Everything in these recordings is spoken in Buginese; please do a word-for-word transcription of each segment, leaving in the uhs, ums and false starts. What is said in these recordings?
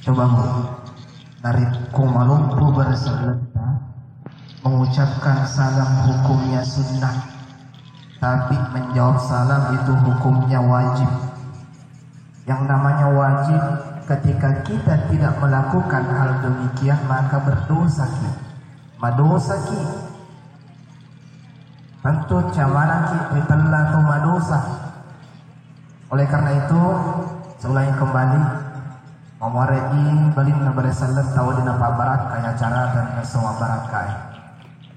Coba, Bu, narekko maloppo bariselletta, mengucapkan salam hukumnya sunnah, tapi menjawab salam itu hukumnya wajib. Yang namanya wajib, ketika kita tidak melakukan hal demikian, maka berdosaki, madosaki. Tentu camanaki ritella to madosa. Oleh karena itu, saya ulangi kembali, mamuare'i balinna bariselletta wedding napabbarakkai acara dan semua barakkai.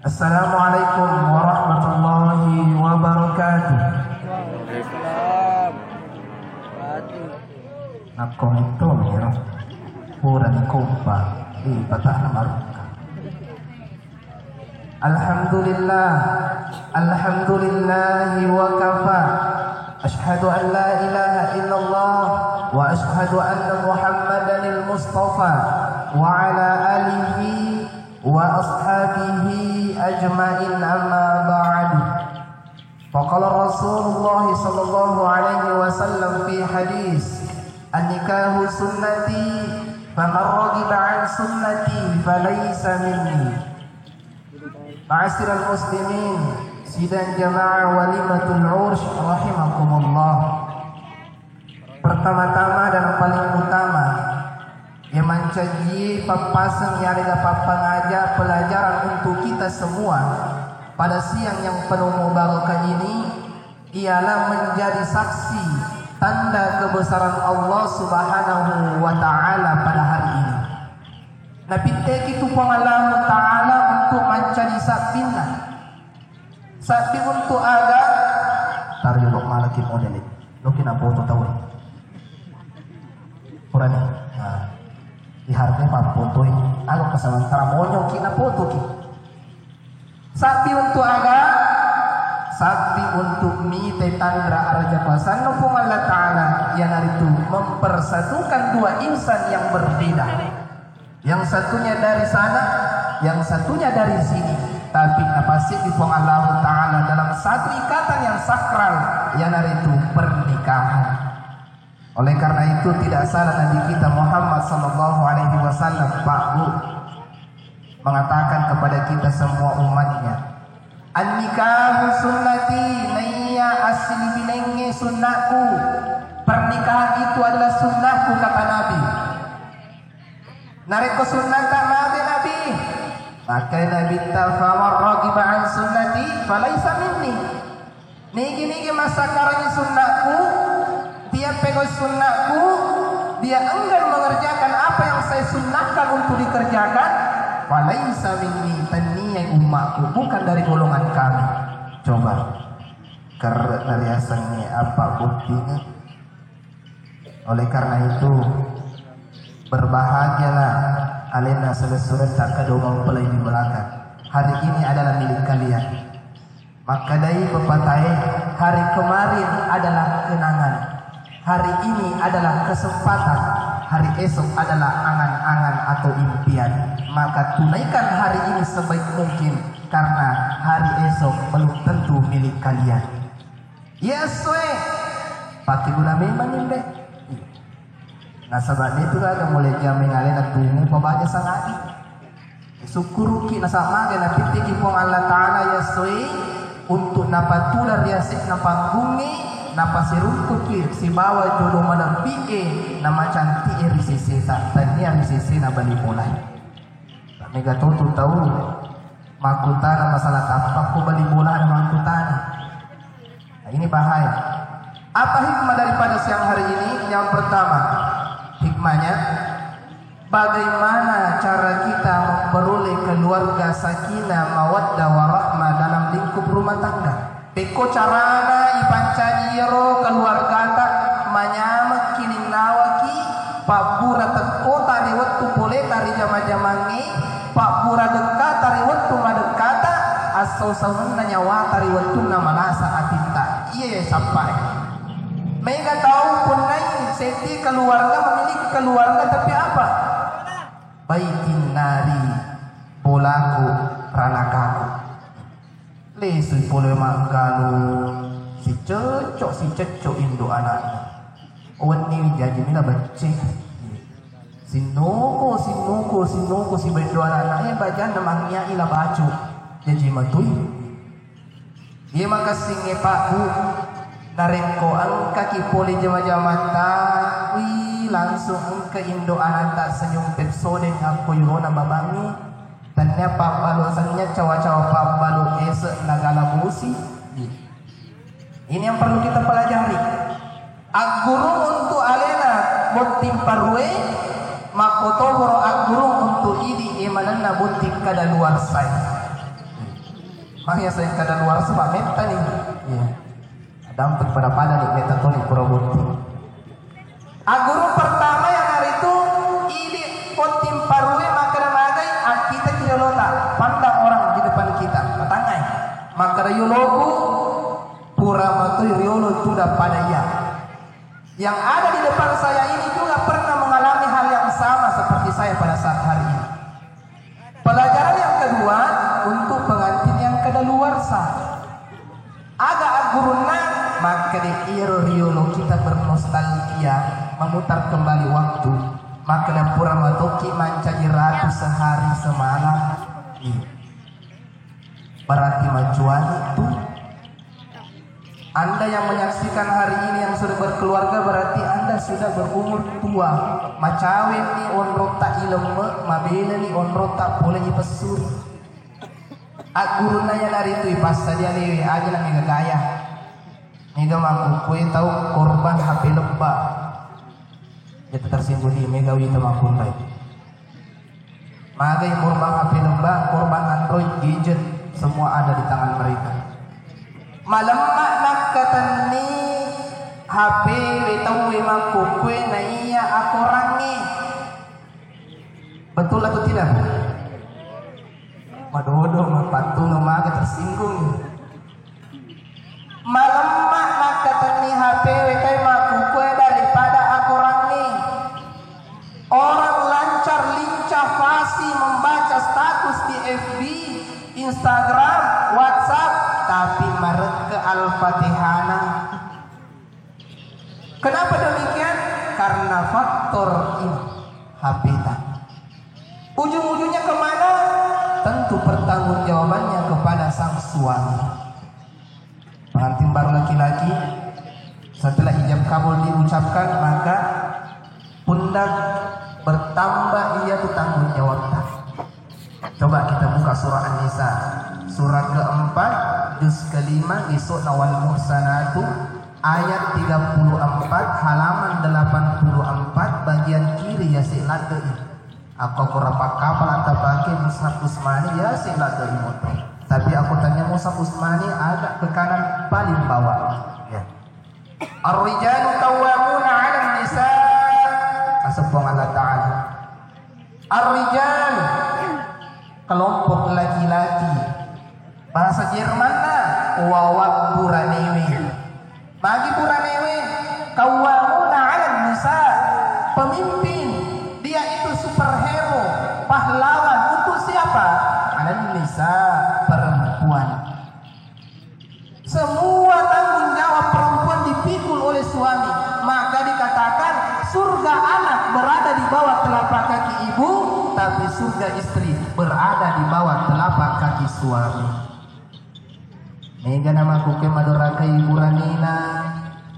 Assalamualaikum warahmatullahi wabarakatuh. Waalaikumsalam. Nakko mito miro. Pura ni kompa. Ih, patahna marukka. Alhamdulillah. Alhamdulillahi wa kafa. Asyhadu an la ilaha illallah wa asyhadu anna Muhammadanil Mustafa wa ala alihi wa ashabihi ajma'in, amma ba'du. Faqala Rasulullah sallallahu alaihi wasallam fi hadis, "An-nikahu sunnati, faman raghiba an sunnati falaysa minni." Ma'asyiral muslimin, sidang jamaah walimatul urs rahimakumullah. Pertama-tama dan paling utama, yang mancaji pappaseng yarega pappangaja pelajaran untuk kita semua pada siang yang penuh mubarakah ini ialah menjadi saksi tanda kebesaran Allah Subhanahu wa Ta'ala pada hari ini. Napitteki tu Puang Allahu Ta'ala untuk mancaji sabbinna. Sabbi untuk aga? Taro yolo malaki model. Loki napoto tau. Purani. Nah, dihargai pappotoi. Aga ke sementara monyoki napotoki. Sabbi untuk aga? Sabbi untuk mite tanra araja kuasanna Puang Allah Ta'ala, iyanaritu mempersatukan dua insan yang berbeda. Yang satunya dari sana, yang satunya dari sini. Tapi napasiki Puang Allahu Ta'ala dalam satu ikatan yang sakral, iyanaritu pernikahan. Oleh karena itu, tidak salah Nabi kita Muhammad sallallahu alaihi wasallam, Pak, Bu, mengatakan kepada kita semua umatnya, "An-nikahu sunnati, naiya assilibilengnge sunnahku." Pernikahan itu adalah sunnahku, kata Nabi. Narekko sunnata mate Nabi, makkai Nabitta, "Faman raghiba an sunnati falaisa minni." Nigi-nigi massakkarangi sunnahku, dia pegau sunnahku, dia enggan mengerjakan apa yang saya sunnahkan untuk dikerjakan, falaisa minni, tennia ummaku, bukan dari golongan kami. Coba, kerre nariasengnge apa buktinya? Oleh karena itu, berbahagialah alena selessureng takkadongang pelai di belakang. Hari ini adalah milik kalian. Makkedai pepatae, hari kemarin adalah kenangan. Hari ini adalah kesempatan. Hari esok adalah angan-angan atau impian. Maka tunaikan hari ini sebaik mungkin, karena hari esok belum tentu milik kalian. Iya essoe, pakkeguna memang imbe. Nasaba detu gaga mulai jameng alena tumu pabaja sangadi. Sukkuruki nasaba maga napittiki Puang Allah Ta'ala iya essoe untuk napatula ri ase'na panggungnge, napasiruntuki sibawa jodo malebbi'e, namacanti'e ri seseta, tania ri sesena bali bolae. Mega totu tau makkutana masalah tappa ko bali bola ada makkutana. Nah, ini bahaya. Apa hikmah daripada siang hari ini? Yang pertama, hikmahnya, bagaimana cara kita memperoleh keluarga sakinah, mawaddah, warahmah dalam lingkup rumah tangga? Pekko carana ipancaji iyaro keluargata, manyamekki linnawaki, pabbura tekkota ri wettu poleta ri jama-jamangnge, pabbura dekkata ri wettu madekkata, assau-saumenna nyawata ri wettunna malasa atitta. Iye sappae. Mega tau punnai seddi keluarga memiliki keluarga, tapi apa? Baitin nari, bolaku, ranakaku. Lesui pole maggalung, sicecco, sicecco indo anakna. Wenni jaji mina becce. Sinnoko, sinnoko, sinnoko, sibawa dua anak-anak, eh, bajanna mangngiai la baco. Jaji matui. Iya makassingnge, Pak, Bu. Narekko engkaki pole jama-jamata, wih, langsung engka indo ananta senyum Pepsodent akko yolona babangngi. Tennia pabbalu, tennia cawa-cawa pabbalu ese nagala bosi. Ini yang perlu kita pelajari. Aggurung untuk alena botting parue, makkotoparo aggurung untuk idi e manenna botting kadaluarsae. Magi yaseng kadaluarsa, Pak, metta ni. Iya. Dampeng pada-pada ni metta toni pura botting. Aggurung pertama iyanaritu idi botting parue makkeda magai, akkita ki riolota, pandang orang di depan kita, matangngai. Makkeda yoloku, pura matoi riolo tudang pada iya. Yang ada di depan saya ini juga pernah mengalami hal yang sama seperti saya pada saat hari ini. Pelajaran yang kedua untuk pengantin yang kadaluarsa. Aga aggurunna, makkeda iyaro riolo kita bernostalgia, memutar kembali waktu. Makkeda pura matokki mancaji ratu sehari semalam. Iya. Berarti macuani tu. Anda yang menyaksikan hari ini yang sudah berkeluarga, berarti Anda sudah berumur tua. Macaweni onrotta ilemme, mabeleni onrotta pole ipessuri. Aggurunna iyanaritu ipassadia lewe aja na mega gaya. Mega makkukkue tau korban H P lebba. Kita tersinggung di mega wita makkunrai. Magai korban H P lebba, korban Android, gadget, semua ada di tangan mereka. Malemma nakkatenni H P we tauwe makkukkue naiya akorangnge. Betul atau tidak? Madodo, mapattuno maga tersinggung. Malemma nakkatenni H P we kai makkukkue daripada akorangnge. Orang lancar lincah fasih membaca status di F B, Instagram, WhatsApp, tapi marekke Al-Fatihana. Kenapa demikian? Karena faktor ini, H P ta. Ujung-ujungnya kemana? Tentu pertanggungjawabannya kepada sang suami. Pengantin baru laki-laki, setelah ijab kabul diucapkan, maka pundak bertambah iya tu tanggung jawabta. Coba kita buka surah An-Nisa, surah keempat, juz kelima, isuk nawal muhsanatu, ayat tiga puluh empat, halaman delapan puluh empat, bagian kiri ya si ladde. Aku kurang kapal atau pakai mushaf Usmani ya si ladde motor. Tapi aku tanya mushaf Usmani agak ke kanan paling bawah. Ya. Ar-rijalu qawwamuna 'alan nisa. Asepong Allah Ta'ala. Ar-rijal, kelompok laki-laki. Bahasa Jermanna, wawak buranewe. Magi buranewe, qawwamuna 'alan nisa. Pemimpin, dia itu superhero, pahlawan. Untuk siapa? 'Alan nisa, perempuan. Semua tanggung jawab perempuan dipikul oleh suami. Maka dikatakan, surga anak berada di bawah telapak kaki ibu, tapi surga istri berada di bawah telapak kaki suami. Mega namakkuke madorakai buranena,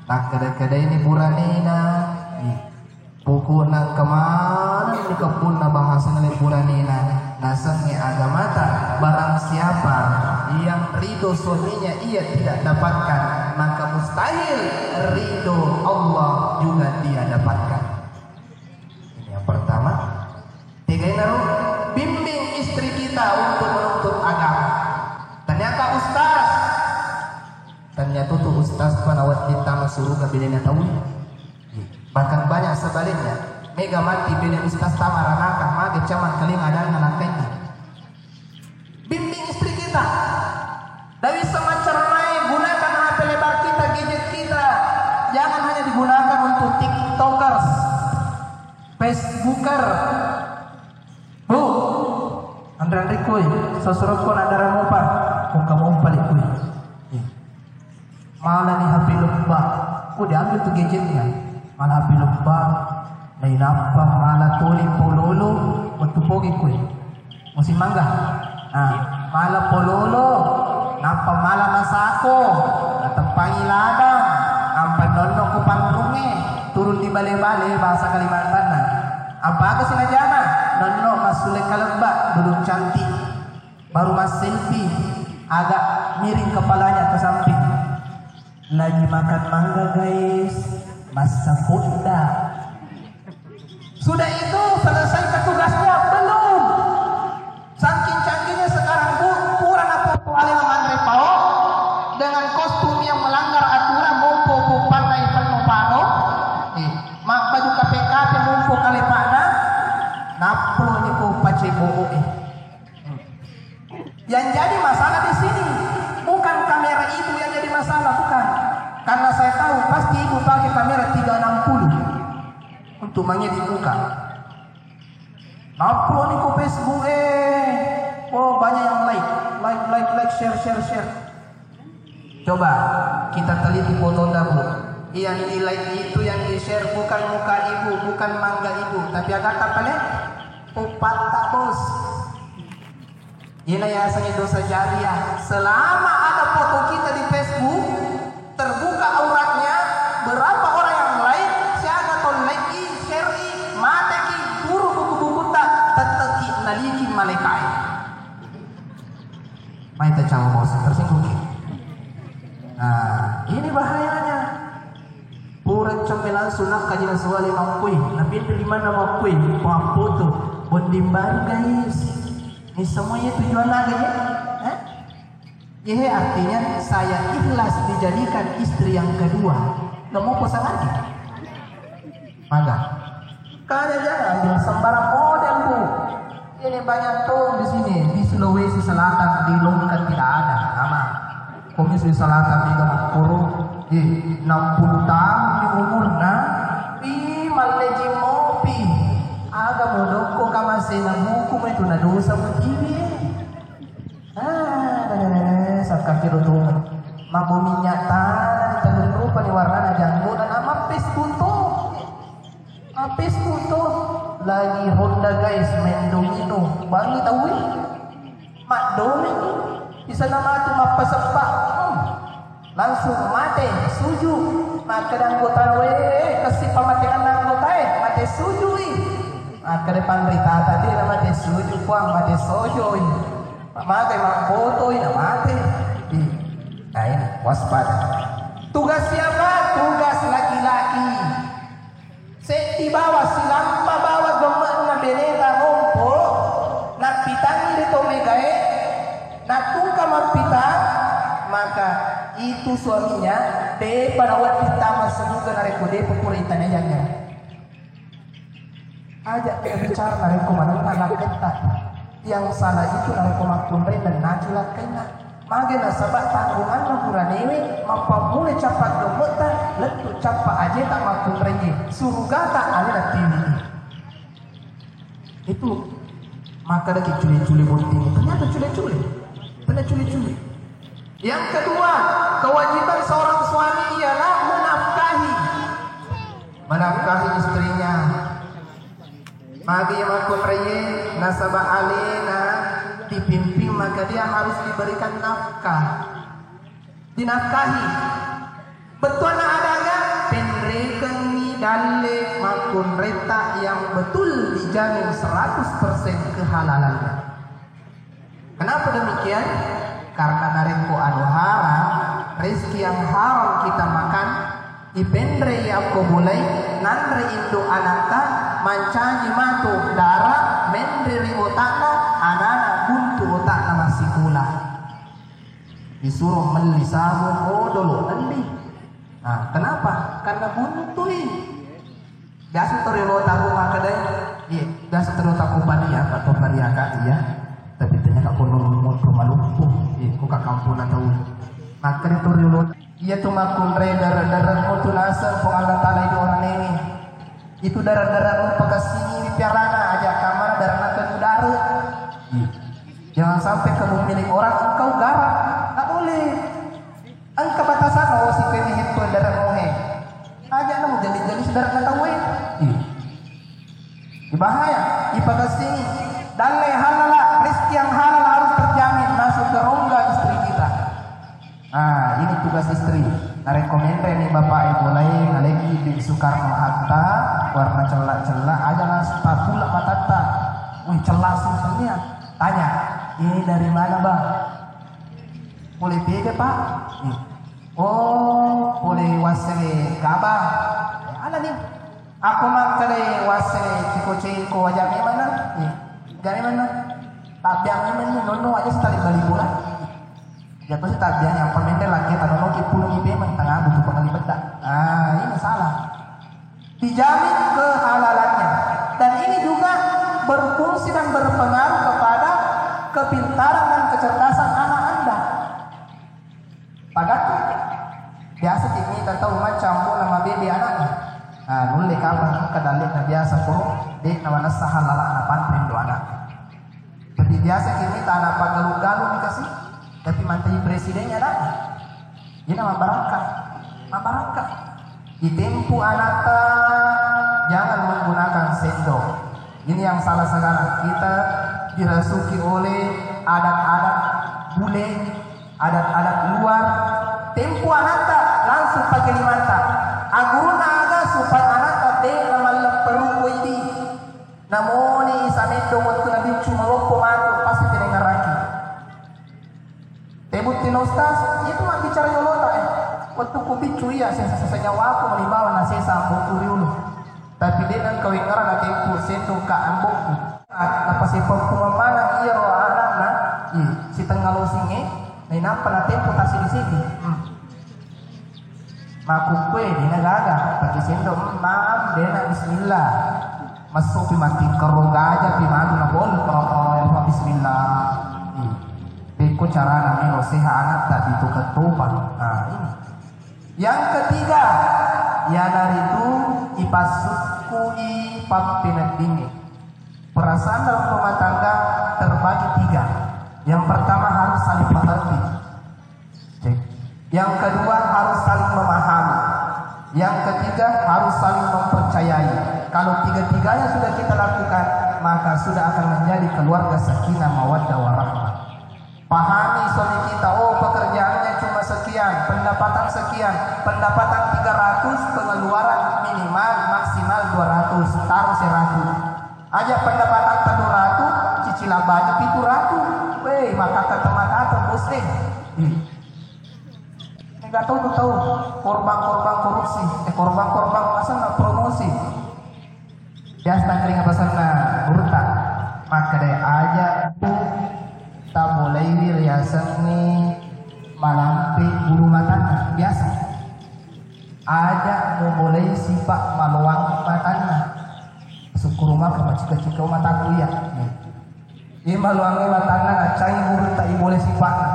nakkeda-kedaini buranena. Ih. Pokokna engka manenni kebbunna bahasana le buranena, nasengnge agamata, barang siapa yang ridho suaminya ia tidak dapatkan, maka mustahil ridho Allah juga dia dapatkan. Ini yang pertama. Tiga inaro, bimbing istri kita untuk menuntut agama. Ternyata ustaz, ternyata tu ustaz panawa kita masuk ke bilena tahu. Bahkan banyak sebaliknya, mega mati bene ustaz tama ranaka, mage caman keling adanna lakkainna. Bimbing istri kita. Dari semacam mai gunakan H P lebar kita, gadget kita. Jangan hanya digunakan untuk tiktokers, facebooker. Bu, anre-anre koi, sosoro ko nadara mopa, ko kamu palik koi. Malah ni H P lebba. Oh, diambil tuh gadgetnya. Malah H P lebba. Nainappa mala tuli pololo, wettu pogi kue. Musim mangga. Nah, mala pololo, nappa mala masako, nateppangi ladang, ampa nonno ko panrungnge, turun di bale-bale bahasa Kalimantanna. Apa aga sinajana? Nonno massule kalebba, belum cantik. Baru masselfie, agak miring kepalanya ke samping. Lagi makan mangga, guys. Masa podda. Sudah itu, selesai petugasnya? Belum. Saking canggihnya sekarang, Bu, pura napopo ale manre pao dengan kostum yang melanggar aturan, mompo puppanna ipenno pano. Eh, mabbaju kape-kape, mompo kalepana. Naplo ni ko pace bobo, eh. Yang jadi masalah di sini bukan kamera ibu yang jadi masalah, bukan. Karena saya tahu pasti ibu pakai kamera tiga enam puluh untuk mengedit muka. Naplo ni ko Facebook, eh, oh, banyak yang like, like, like, like, share, share, share. Coba kita teliti fotonda, Bu. Yang di like itu, yang di share bukan muka ibu, bukan mangga ibu, tapi ada apa nih? Puppatta, Bos. Ina yasengnge dosa jariah. Selama ada foto kita di Facebook, terbuka auratnya, berapa orang yang like, siaga to like i, share i, mateki, turu buku-bukuta, tetteki naliki malaikae. Mai tacau, Bos, tersinggung. Nah, ini bahayanya. Pura cemme langsung nakkaji nasuwale makkui, napintu limanna makkui, pampoto, bonding baru, guys. Ini semua ya tujuan naga ya? Hah? Yehe artinya saya ikhlas dijadikan istri yang kedua. Kamu apa salah? Maga. Kada jangan ambil sembarang model, Bu. Ini banyak tuh di sini, di Sulawesi Selatan, di Loka tidak ada. Sama. Komisi Selatan juga makkoro, eh, enam puluh tahun di umurna, ih, malleji mopi. Aga modokko kamasena buku itu na dosa mutiwi. Ah, sakka kiro tuh. Mabo minyak tanah, telur rupa ni warnana janggo, na nama pes tuh. Habis foto lagi Honda, guys, main domino. Baru tahu, eh? Mak domino. Bisa nama tu mappaseppa. Hmm. Langsung mate suju. Makkeda anggota, weh, kasi pamatengan anggota, eh, mate suju, ih. Makkeda panrita tadi na mate suju, puang, mate sojo, ih. Mate mak foto, ih, na mate. Ih. Nah, ini waspada. Tugas siapa? Tugas laki-laki. Seddi bawa, silampa bawa gemme'na beneta mompo, nappitangngi ri to megae, nattungka mappitang, maka itu suaminya depa nawedding tama suruga narekko depa pura itanaiangngi. Aja kita bicara narekko manenna lakketta. Yang salah itu narekko makkunrai dan naju lakkainna. Mage nasaba tanggunganna buranewe mappammula cappa gemme'ta lettu cappa ajeta makkunraie surugata alena tiwi. Itu makkadaki cule-cule botting, ternyata cule-cule. Ternyata cule-cule. Yang kedua, kewajiban seorang suami ialah menafkahi. Menafkahi istrinya. Magi makkunraie nasaba alena dipimpin, maka dia harus diberikan nafkah. Dinafkahi. Bettuanna adaga? Penrekengngi dalle makkunraita yang betul dijamin seratus persen kehalalannya. Kenapa demikian? Karena narekko anu haram, rezeki yang haram kita makan, ipenrei akko bolai, nanre indo anakta, mancaji matu dara, menre ri otakna, anana buntu otakna massikola. Disuruh melli sabung, odolo, melli. Nah, kenapa? Karena buntui. Biasa to riolo tabu makkedai, iya, biasa to riolo tabu pania, Pak, to pania, Kak, iya. Tapi ternyata kono motor maluppu, iya, ko ka kampung na tau. Makkeda to riolo, iya tu makkunrai dare-dare mo tu naseng Puang Allah Taala itu orang ini. Itu dare-dare mo pakasini piarana aja kamar dare na kanu dare. Iya. Jangan sampai kamu milik orang engkau garap, tak boleh. Engka batasanna, oh, sipengngi hetto dare'mu he. Aja' na mujalli-jalli saudara na tauwe. Iya. Bahaya, ipakessingi. Dalle halala, rezeki yang halal harus terjamin masuk ke rongga istri kita. Nah, ini tugas istri. Narekko menre ni bapak e mulai naleki di Soekarno Hatta, warna cella-cella, aja langsung tapula matatta. Wih, cella susahnya. Tanya, ini dari mana, Bang? Pole tega, Pak? Ih. Oh, pole wassele gaba. Eh, ala ni. Ako makkeda wassele ciko-ciko aja memang na. Ih. Gak memang na. Tapi yang memang ni nono aja setali bali bola. Jatuh sih tapi yang apa mende lagi tanono ki pulung ibe mang tengah butuh pengali bedak. Ah, ini salah. Dijamin kehalalannya. Dan ini juga berfungsi dan berpengaruh kepada kepintaran dan kecerdasan anak Anda. Tagattu. Biasa ti mita tau macam pun nama bebe anaknya. Nah, nulle kapang engka dalilna biasa ko, de na manessa halala na panre do anak. Tapi biasa ki mita anak paggalung-galung dikasih, tapi mantai presidennya dah. Ini mabarakka, mabarakka. Ditempu anakta, jangan menggunakan sendok. Ini yang salah sekarang. Kita dirasuki oleh adat-adat bule, adat-adat luar. Tempu anakta, langsung pakai limata. Aguruna aga supaya anakta de na mallepperu koidi. Namoni isa meddong wettu na biccu maloppo matu, pasti tenengaraki. Tebutti na ustaz, itu mabbicara yolota eh. Wettu ku biccu iya sesa-sesa nyawaku malibawa na sesa ambokku riulu. Tapi de nengka wengngara na tempu sendong ka ambokku. Ah, napasepakku mammanang iya ro anakna, ih, sitengnga losingnge, nainappa na tempu tasidi-sidi. Hmm. Makkukkue dina gaga, pake sendok, maaf, dena bismillah. Masuk pi mati kero gaja pi matu na bol, bismillah. Ih, pekko carana melo seha anak tak ditukar topa. Nah, ini. Yang ketiga, iyanaritu ipassukkui pappeneddingnge. Perasaan dalam rumah tangga terbagi tiga. Yang pertama harus saling mengerti. Cek. Yang kedua harus saling memahami. Yang ketiga harus saling mempercayai. Kalau tiga-tiganya sudah kita lakukan, maka sudah akan menjadi keluarga sakinah mawaddah warahmah. Pahami suami kita, oh pekerjaannya cuma sekian, pendapatan sekian, pendapatan tiga ratus, pengeluaran minimal maksimal dua ratus, taruh seratus. Aja pendapatan tellu ratu, cicilan baju pitu ratu. Weh, maka kata mata bos eh. Ih. Mega tau tu tau korban-korban korupsi, eh korban-korban masalah promosi. Biasa tangkring apa sana gurutta. Maka deh aja tu tak boleh riasenni malampe bulu matanna. Biasa. Aja memulai sifat maluang matanna. Syukur maka macika-cika mataku iya. Iya maluangnge matanna nacai gurutta ibole sipa'na.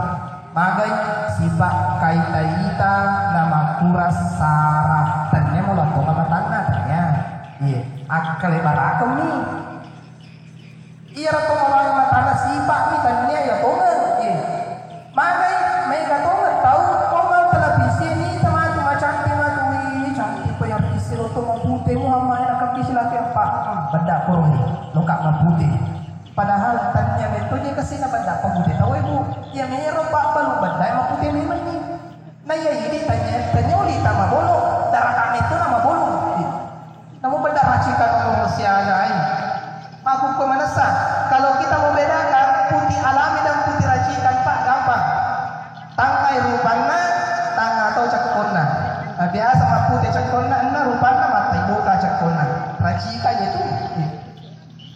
Magai sipa' kaita-ita namakkura sara. Tennia maluang tonga matanna, tennia. Iya, akkale barakemmi. Iyaro to maluangnge matanna sipa'mi tennia iya tongeng. Iya. Magai mega tongeng tau ko mau televisi ni tamatu macantik matu, wih, cantik pa iya artis lo to mapute Muhammad na kabbisi laki apa. Hmm, bedda koro ni, loka mapute. Padahal tania metto je kesina benda pamute tau ibu. Iya mero pabbalu benda yang mapute memang ni. Na iya idi tania tanyoli tama bolo, darata metto nama bolo. Namu benda racikan umur siaga ai. Makukku manessa, kalau kita membedakan putih alami dan putih racikan, Pak, gampang. Tangai rupanna, tanga atau cekkonna. Nah, biasa mapute cekkonna, enna rupanna mattai boka cekkonna. Racikan itu.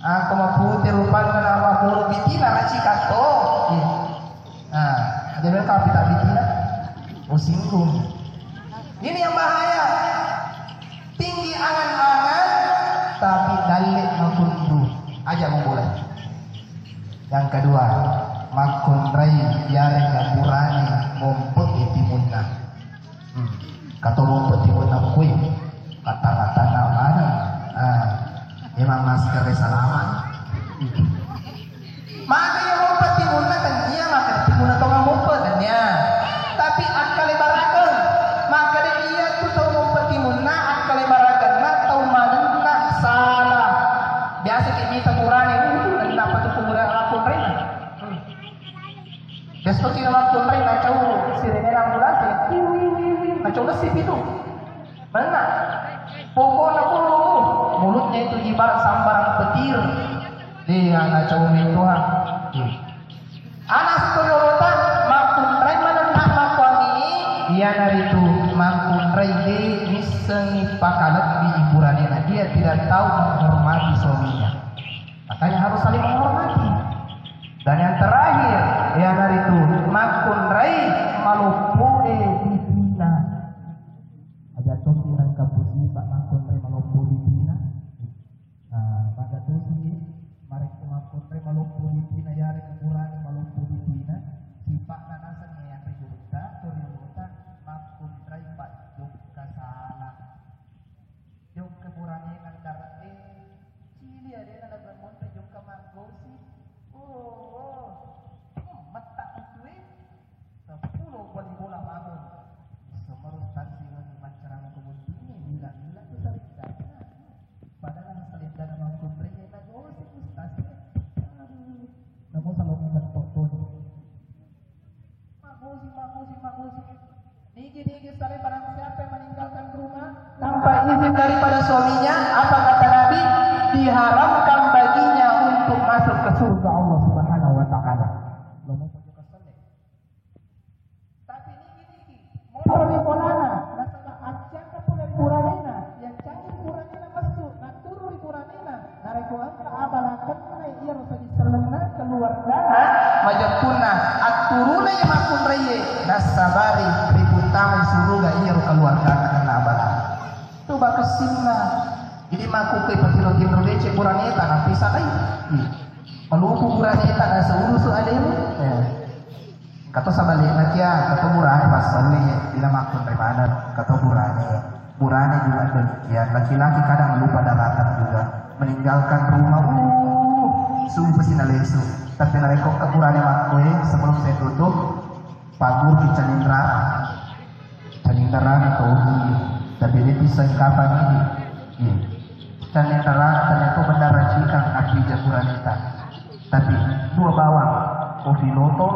Ako mapute rupanna nama polo bitina racikatto. Iya. Nah, ada berapa kita bitina? Oh, singgung. Ini yang bahaya. Tinggi angan-angan, tapi dalle makundu. Aja memulai. Yang kedua, makkunrai yarega burane mompo timunna. Hmm. Kato mompo timunna kui, katanga-tanga mana? Ah, memang masker salama. Maka iya mompo timunna tennia, maka timunna tonga mompo tennia. Tapi akkale barakeng, maka de iya tu tau mompo timunna, akkale barakenna tau manenna salah. Biasa Mana? Pokokna, uh, mulutnya itu ibarat sambaran petir. Dia anak cowok itu, ha. Anak setoriolota makkunrai manenna makkuangi, iyanaritu makkunrai de missengi pakalebbi iburanena. Dia tidak tahu menghormati suaminya. Makanya harus saling menghormati. Dan yang terakhir, iyanaritu makkunrai maloppo de dipina. Aja tosi nangka pusi, Pak, makkunrai maloppo dipina. Nah, maka tosi, marekko makkunrai maloppo dipina, yare kukurani maloppo dipina, sipakna naseng ya, anre gurutta, toriolota, makkunrai pajjokka sala. Jokka burane nangkara, eh, cili alena, naga monre jokka maggosi. Oh, oh. Hmm, metta kutue. Seppulo bali bola bangun. Semaro stasi wenni maccarama ko buntingnge, lila-lila tu sarinda. Padahal salendana makkunrai na gosip ustaz. Aduh. Namo salong mentok toni. Magosi, magosi, magosi. Nigi-nigi sale barang siapa yang meninggalkan rumah tanpa izin daripada suaminya, apa kata Nabi? Diharamkan baginya untuk masuk ke surga Allah Subhanahu wa Ta'ala. Lo mau pojok kesel deh. Tapi nigi-nigi, motor di polana, nasaba acciakka pole ri buranena, yang cangi buranena masuk, naturui buranena, narekko engka abala kennai iyaro saji sellenna keluargana, majeppunna, atturunai makkunraie, nassabari riputtamai suruga iyaro keluargana kena abala. Coba kessinna. Jadi makkukkue patinro-tinro deceng buraneta, nappi salai. Ih. Malupu buraneta, nasa urusu alemu. Ya. Kato sabalikna kia, kato burane passalle, bila makkunrai maneng, kato burane. Burane juga demikian. Laki-laki kadang lupa daratan juga. Meninggalkan rumah, uh, sumpah sih nalesu. Tapi narekko ke burane makkoe, sebelum saya tutup, pagur di Canindrara. Canindrara kau ini, tapi dia pisang kapan ini? Iya. Canindrara ternyata benda racikan api jaguraneta. Tapi dua bawang, kopi loto,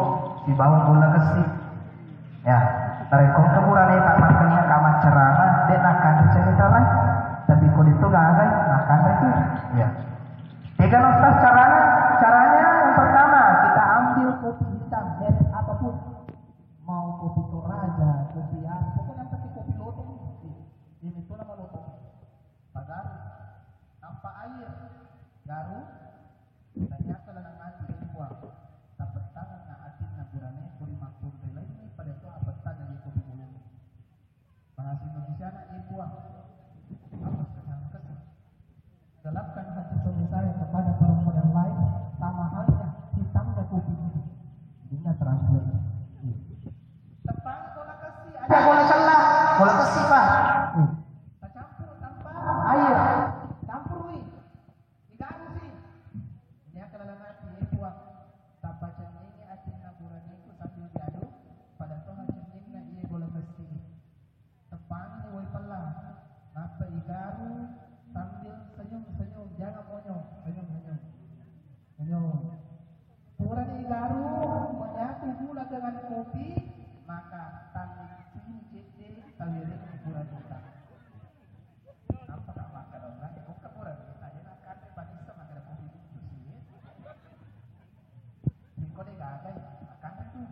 di bawang bola kesi. Ya, narekko ke buraneta makkenna kamaccarana, de' nakanre Canindrara. Tapi kalau itu gagal, nakanre tu. Ya. Tega no, Ustaz, caranya? Caranya yang pertama, kita ambil kopi hitam, merek apapun. Mau kopi Toraja, kopi apa, pokoknya pakai kopi loto. Ini itu nama loto. Pagaru, tanpa air, garu, ternyata lalang ati, eh, Puang. Tapettangenna atinna burane, kuri makkunrai laingi, pada to apettanna di kopi mulung. Bahasa Indonesiana, eh, Puang. Apa sekarang kesel? Gelapkan hati suami saya kepada perempuan yang lain, sama halnya hitamnya kopi ini. Jadinya terasa. Tepang bola kesi, ada bola cella, bola kesi, Pak. Hmm. Tercampur tanpa air, campur, wi. Digaru sih. Ini akan lalang ati, eh, Puang. Tabaca ini atinna buraniku sambil diaduk, pada toha cenninna iya bola kesi. Teppangi wai pella, nappa igaru sambil senyum-senyum, jangan monyong, senyum-senyum. Senyum. Purani igaru, menyatu gula dengan kopi, maka tanging sini cedde tawirengi purani ta. Apa tak makan orang? Bukan purani ta, dia nak kanre panisa makan kopi itu sih. Singko deh gagai, makan tuh.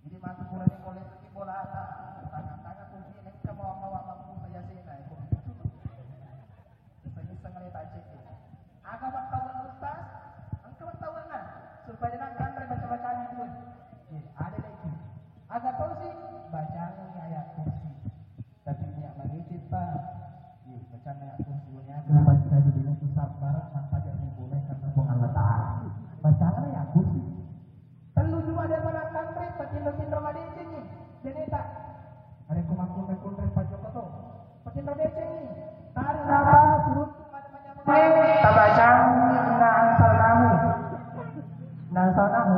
Jadi matu purani pole seki bolata, tangan-tangan kunci engka mawa-mawa mampu saya sena, eh, kok begitu tuh. Iseng-iseng le tacek. Aga wattauanna Ustaz? Engka wattauanna. Supaya dia kanre baca-bacaan itu. Iya, ada lagi. Aga tosi? Bacaan ayat kursi. Tapi niat madeceng, Pak. Iya, bacanna ayat kursi. Niat baca di dunia itu sabar, mampajak ribu karena Puang Allah Ta'ala. Bacaan ayat kursi. Tellu juma de' mana kanre, patinro-tinro madecengi. Jeneta. Narekko makkunre-kunre pajokka to. Patinro decengi. Tarik napas, runtuk pada manyameng. Tabacang inna anzalnahu. Inna anzalnahu.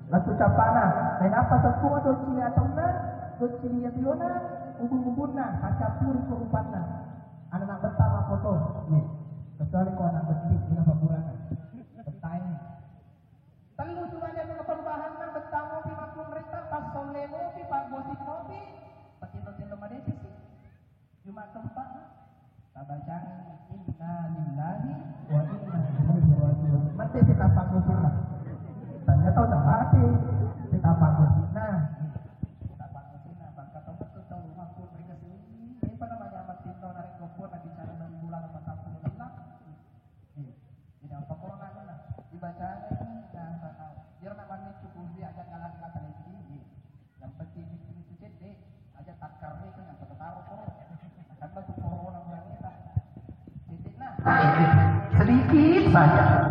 Lettu cappana. Nainappa seppulo doccili ataunna, doccili ationa, ubun-ubunna, pacappuri ko rupanna. Anak-anak betah makoto. Iya. Kecuali ko anak betti, guna paburangan. Bettae. Tellu tu mane perubahanna, bettang mopi makkunrita, pas solle mopi, pas gosip mopi, patinro-tinro madeceng si. Sedikit saja.